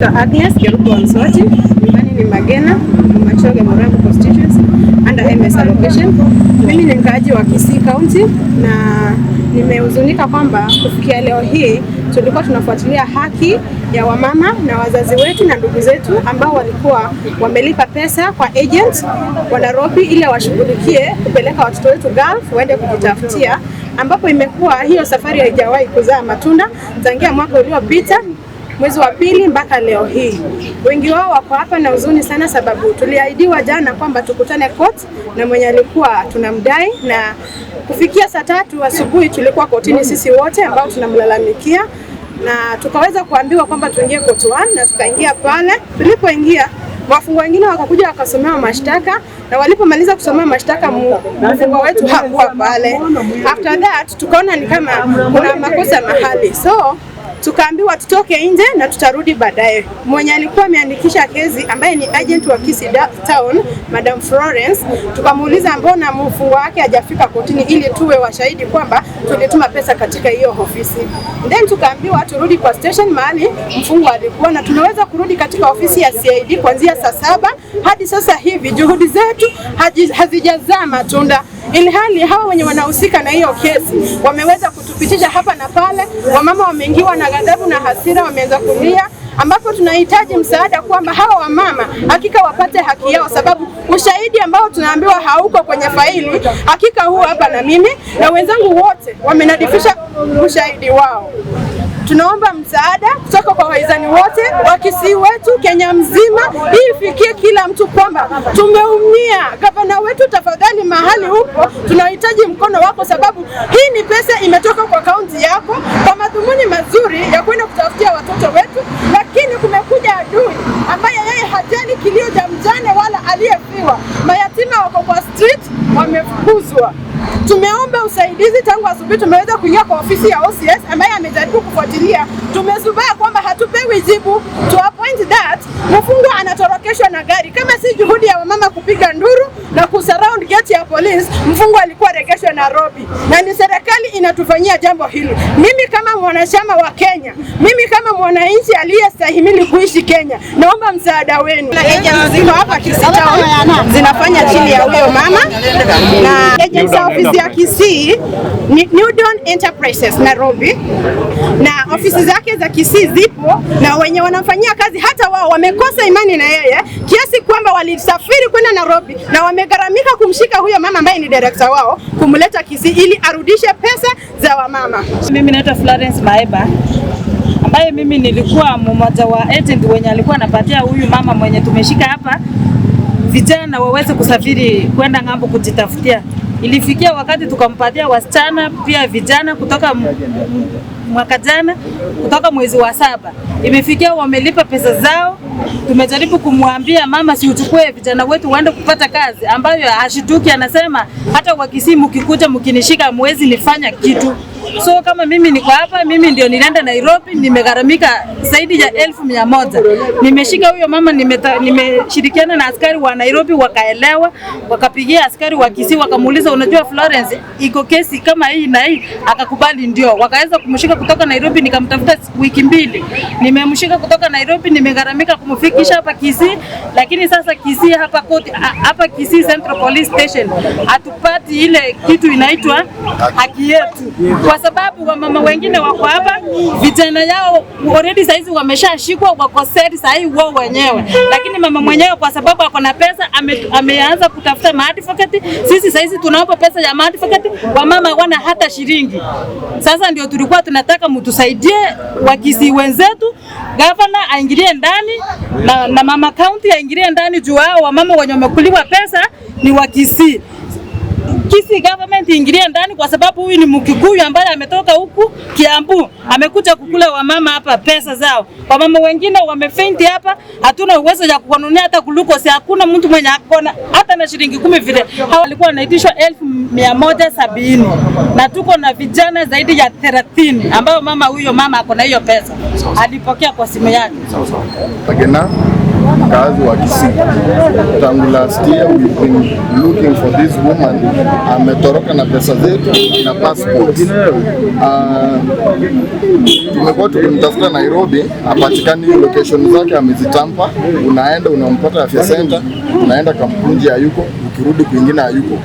Agnes Kerubo Mswati, nyumbani ni Magena, Machoge Murambo constituency under MS allocation. Mimi ni mkaaji wa Kisii County na nimehuzunika kwamba kufikia leo hii tulikuwa tunafuatilia haki ya wamama na wazazi wetu na ndugu zetu ambao walikuwa wamelipa pesa kwa agent wa Nairobi ili washughulikie kupeleka watoto wetu Gulf waende kujitafutia, ambapo imekuwa hiyo safari haijawahi kuzaa matunda tangia mwaka uliopita mwezi wa pili mpaka leo hii. Wengi wao wako hapa na huzuni sana, sababu tuliahidiwa jana kwamba tukutane court na mwenye alikuwa tunamdai, na kufikia saa 3 asubuhi tulikuwa kotini sisi wote ambao tunamlalamikia, na tukaweza kuambiwa kwamba tuingie court 1 na tukaingia pale. Tulipoingia wafungwa wengine wakakuja wakasomewa mashtaka, na walipomaliza kusomewa mashtaka mfungwa wetu hakuwa pale. After that tukaona ni kama kuna makosa mahali, so tukaambiwa tutoke nje na tutarudi baadaye. Mwenye alikuwa ameandikisha kesi ambaye ni agent wa Kisii Town, Madam Florence, tukamuuliza mbona mfungwa wake hajafika kotini ili tuwe washahidi kwamba tulituma pesa katika hiyo ofisi. Then tukaambiwa turudi kwa station mahali mfungwa alikuwa, na tumeweza kurudi katika ofisi ya CID kuanzia saa 7 hadi sasa hivi. Juhudi zetu hazijazaa matunda, ilhali hawa wenye wanahusika na hiyo kesi wameweza kutupitisha hapa na pale. Wamama wameingiwa na ghadhabu na hasira, wameanza kulia, ambapo tunahitaji msaada kwamba hawa wamama hakika wapate haki yao, sababu ushahidi ambao tunaambiwa hauko kwenye faili, hakika huu hapa, na mimi na wenzangu wote wamenadifisha ushahidi wao. Tunaomba msaada kutoka kwa wahisani wote wa Kisii wetu Kenya mzima, hii ifikie kila mtu kwamba tumeumia. Gavana wetu, tafadhali, mahali upo, tunahitaji mkono wako, sababu hii ni pesa imetoka kwa kaunti yako kwa madhumuni mazuri ya kwenda kutafutia watoto wetu, lakini kumekuja adui ambaye yeye hajali kilio cha mjane wala aliyefiwa. Mayatima wako kwa street wamefukuzwa. Tumeomba usaidizi tangu asubuhi, tumeweza kuingia kwa ofisi ya OCS ambaye amejaribu kufuatilia. Tumezubaa kwamba hatupewi jibu to a point that mfungwa anatorokeshwa na gari. Kama si juhudi ya wamama kupiga nduru na kusurround gate ya police, mfungwa alikuwa regeshwa Nairobi, na ni serikali inatufanyia jambo hili. Mimi kama mwanachama wa Kenya, mimi kama mwananchi aliyestahimili kuishi Kenya, naomba msaada wenu. Na agents ziko hapa Kisii Town zinafanya chini ya huyo mama, na agents ofisi ya Kisii ni New Dawn Enterprises Nairobi, na ofisi zake za Kisii zipo, na wenye wanamfanyia kazi hata wao wamekosa imani na yeye kiasi kwamba walisafiri kwenda Nairobi na wamegharamika kumshika huyo mama ambaye ni director wao kumleta Kisii ili arudishe pesa za wamama. Mimi naitwa Florence Maeba, ambaye mimi nilikuwa mmoja wa agent wenye alikuwa anapatia huyu mama mwenye tumeshika hapa vijana waweze kusafiri kwenda ng'ambo kujitafutia. Ilifikia wakati tukampatia wasichana pia vijana kutoka mwaka jana, kutoka mwezi wa 7 imefikia wamelipa pesa zao. Tumejaribu kumwambia mama, si uchukue vijana wetu waende kupata kazi, ambayo hashituki, anasema hata Wakisii mkikuja mkinishika mwezi nifanya kitu. So kama mimi niko hapa, mimi ndio nilienda Nairobi, nimegharamika zaidi ya 100,000. Nimeshika huyo mama, nimeshirikiana na askari wa Nairobi, wakaelewa, wakapigia askari wa Kisii, wakamuuliza unajua Florence iko kesi kama hii na hii, akakubali ndio. Wakaweza kumshika kutoka Nairobi, nikamtafuta wiki 2. Nimemshika kutoka Nairobi, nimegharamika kumfikisha hapa Kisii, lakini sasa Kisii hapa koti, hapa Kisii Central Police Station hatupati ile kitu inaitwa haki yetu, kwa sababu wamama wengine wako hapa, vijana yao already saizi wameshashikwa, wako seti sahi wao wenyewe, lakini mama mwenyewe kwa sababu ako na pesa ameanza kutafuta maadvocate. Sisi saizi tunaomba pesa ya maadvocate, wamama wana hata shilingi. Sasa ndio tulikuwa tunataka mtusaidie Wakisii wenzetu, governor aingilie ndani na mama county aingilie ndani juu hao wamama wenye wamekuliwa pesa ni Wakisii. Kisii government ingilie ndani kwa sababu huyu ni Mkikuyu ambaye ametoka huku Kiambu, amekuja kukula wamama hapa pesa zao. Wamama wengine wamefaint hapa, hatuna uwezo ya kuwanunia hata glucose, hakuna mtu mwenye akona hata na shilingi 10 vile. Hawa walikuwa wanaitishwa 170,000 na tuko na vijana zaidi ya 30 ambao mama huyo mama ako na hiyo pesa alipokea kwa simu yake. Magena, mkazi wa Kisii. Tangu last year we've been looking for this woman Ametoroka na pesa zetu na passport. Tumekuwa tukimtafuta Nairobi, hapatikani. Location zake amezitamper. Unaenda unampata Afya Center, unaenda Kamkunji hayuko, ukirudi kwingine hayuko.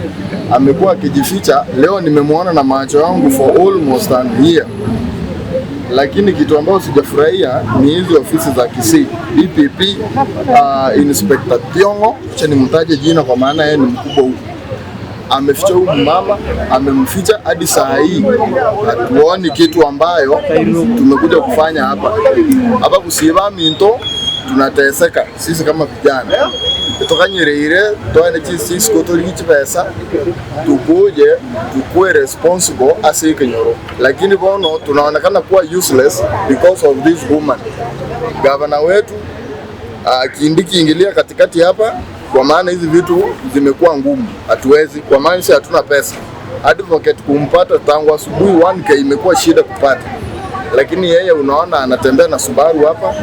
Amekuwa akijificha. Leo nimemwona na macho yangu for almost an year, lakini kitu ambayo sijafurahia ni hizi ofisi za Kisii DPP, Inspector Thiongo, acha nimtaje jina kwa maana yeye ni mkubwa huko. Ameficha huyu mama, amemficha hadi saa hii hatuoni kitu ambayo tumekuja kufanya hapa hapa kusiba minto. Tunateseka sisi kama vijana tukanyireire twane chisiko tuli chipesa tukuje tukue responsible ase kenyoro, lakini bono tunaonekana kuwa useless because of this woman. Gavana wetu Kindiki, ingilia katikati hapa, kwa maana hizi vitu zimekuwa ngumu, hatuwezi, kwa maana sisi hatuna pesa. Advocate kumpata tangu asubuhi 1K imekuwa shida kupata, lakini yeye unaona anatembea na Subaru hapa,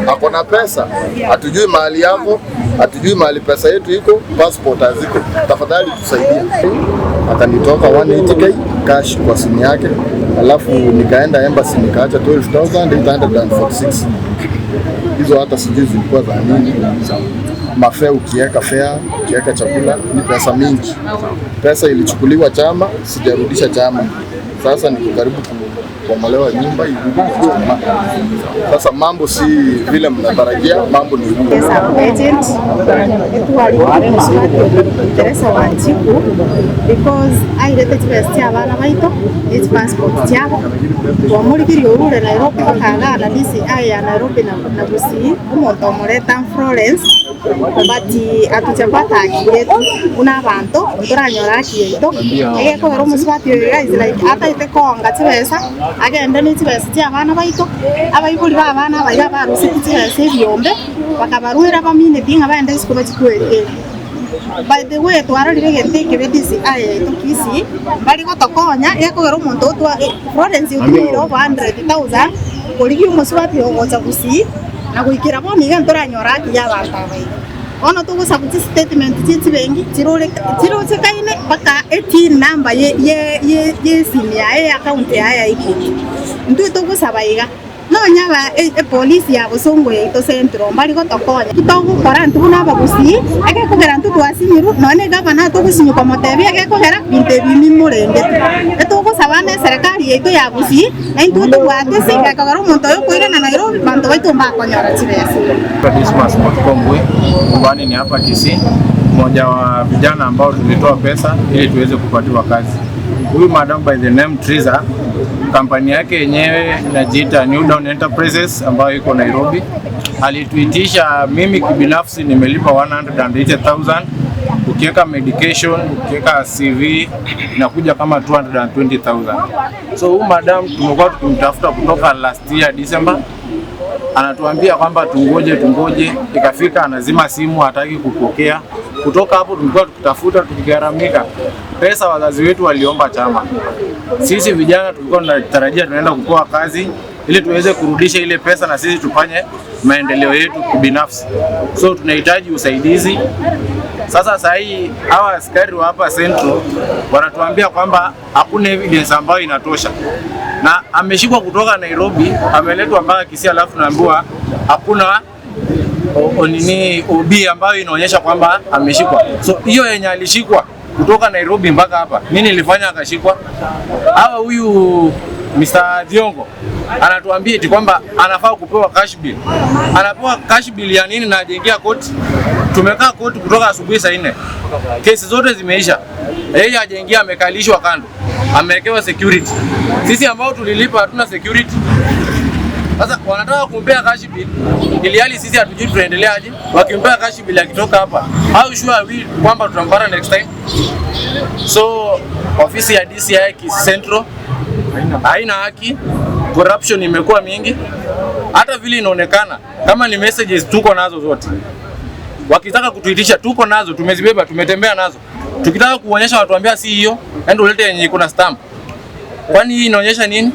ako na pesa, hatujui mahali yako, hatujui mahali pesa yetu iko, passport haziko. Tafadhali tusaidie. Akanitoka 180K cash kwa simu yake, alafu nikaenda embassy nikaacha 12,846. Hizo hata sijui zilikuwa za nini. Mafare, ukiweka fare, ukiweka chakula ni pesa mingi. Pesa ilichukuliwa chama, sijarudisha chama. Sasa niko karibu kubomolewa nyumba irudi chama. Sasa mambo si vile mnatarajia, mambo ni ngumu. Agent Teresa Wanjiku because airete chibesa chia abana baito ech passport chiabo twamurikirie orure Nairobi bakagana DCI ya Nairobi na Gusii omonto omoreta Florence, but atuchapata haki yetu una abanto ntoranyora haki yaito egekogera omusubati oyo, guys, like ataete koonga chibesa agende ne chibesa chia abana baito. Abaibori ba abana abaiga baruseti chibesa ebiombe bakabarwera bamineti ng'a baende isiko bachikwete. By the way, twarorire gento ekebe DCI yaito Kisii bari gotokonya ekogera omonto otwa Florence otumire over 100,000 korigia omusubati ogocha Gusii na goikera bono iga ntoranyora haki ya abanto abaiga. Bono togosaba statement chia chibenki chirochekaine mpaka e-TIN number ye esimu yaye ya account yaye ya Equity. Ntwe togosaba iga nonya ba epolisi ya Bosongo yaito Central mbari gotokonya titogokora ntu buna abagusii egekogera ntu twasinyiru nonye gavana togosinyoka motebia egekogera binto ebi mimorengete etogosaba na eserikali yaito ya Gusii na intwe tobwate ase egekogera omonto oyo okoirana Nairobi banto baito mbakonyora chibesa. Dismas Motkombwe, nyumbani ni hapa Kisii, mmoja wa vijana ambao tulitoa pesa ili tuweze kupatiwa kazi. Huyu madam by the name Triza, kampani yake yenyewe inajiita New Dawn Enterprises ambayo iko Nairobi. Alituitisha, mimi kibinafsi nimelipa 180,000, ukiweka medication, ukiweka CV inakuja kama 220,000. So huyu madam tumekuwa tukimtafuta kutoka last year December, anatuambia kwamba tungoje tungoje, ikafika anazima simu, hataki kupokea. Kutoka hapo tumekuwa tukitafuta tukigharamika. Pesa wazazi wetu waliomba chama, sisi vijana tulikuwa tunatarajia tunaenda kupewa kazi ili tuweze kurudisha ile pesa na sisi tufanye maendeleo yetu kibinafsi. So tunahitaji usaidizi. Sasa saa hii hawa askari wa hapa Central wanatuambia kwamba hakuna evidence ambayo inatosha, na ameshikwa kutoka Nairobi ameletwa mpaka Kisii, alafu naambiwa hakuna nini OB ambayo inaonyesha kwamba ameshikwa. So hiyo yenye alishikwa kutoka Nairobi mpaka hapa, nini ilifanya akashikwa? Hawa huyu Mr. Thiongo anatuambia eti kwamba anafaa kupewa cash bail. Anapewa cash bail ya nini na hajaingia court? Tumekaa court kutoka asubuhi saa 4. Kesi zote zimeisha. Yeye hajaingia, amekalishwa kando. Amewekewa security. Sisi ambao tulilipa hatuna security. Sasa wanataka kumpea cash bail ili hali sisi hatujui tunaendelea aje. Wakimpea cash bail akitoka hapa, how sure are we kwamba tutampata next time? So ofisi ya DCI Kisii Central haina haki, corruption imekuwa mingi. Hata vile inaonekana kama ni messages tuko nazo zote, wakitaka kutuitisha tuko nazo, tumezibeba, tumetembea nazo. Tukitaka kuonyesha watuambia si hiyo, enda ulete yenye iko na stamp. Kwani hii inaonyesha nini?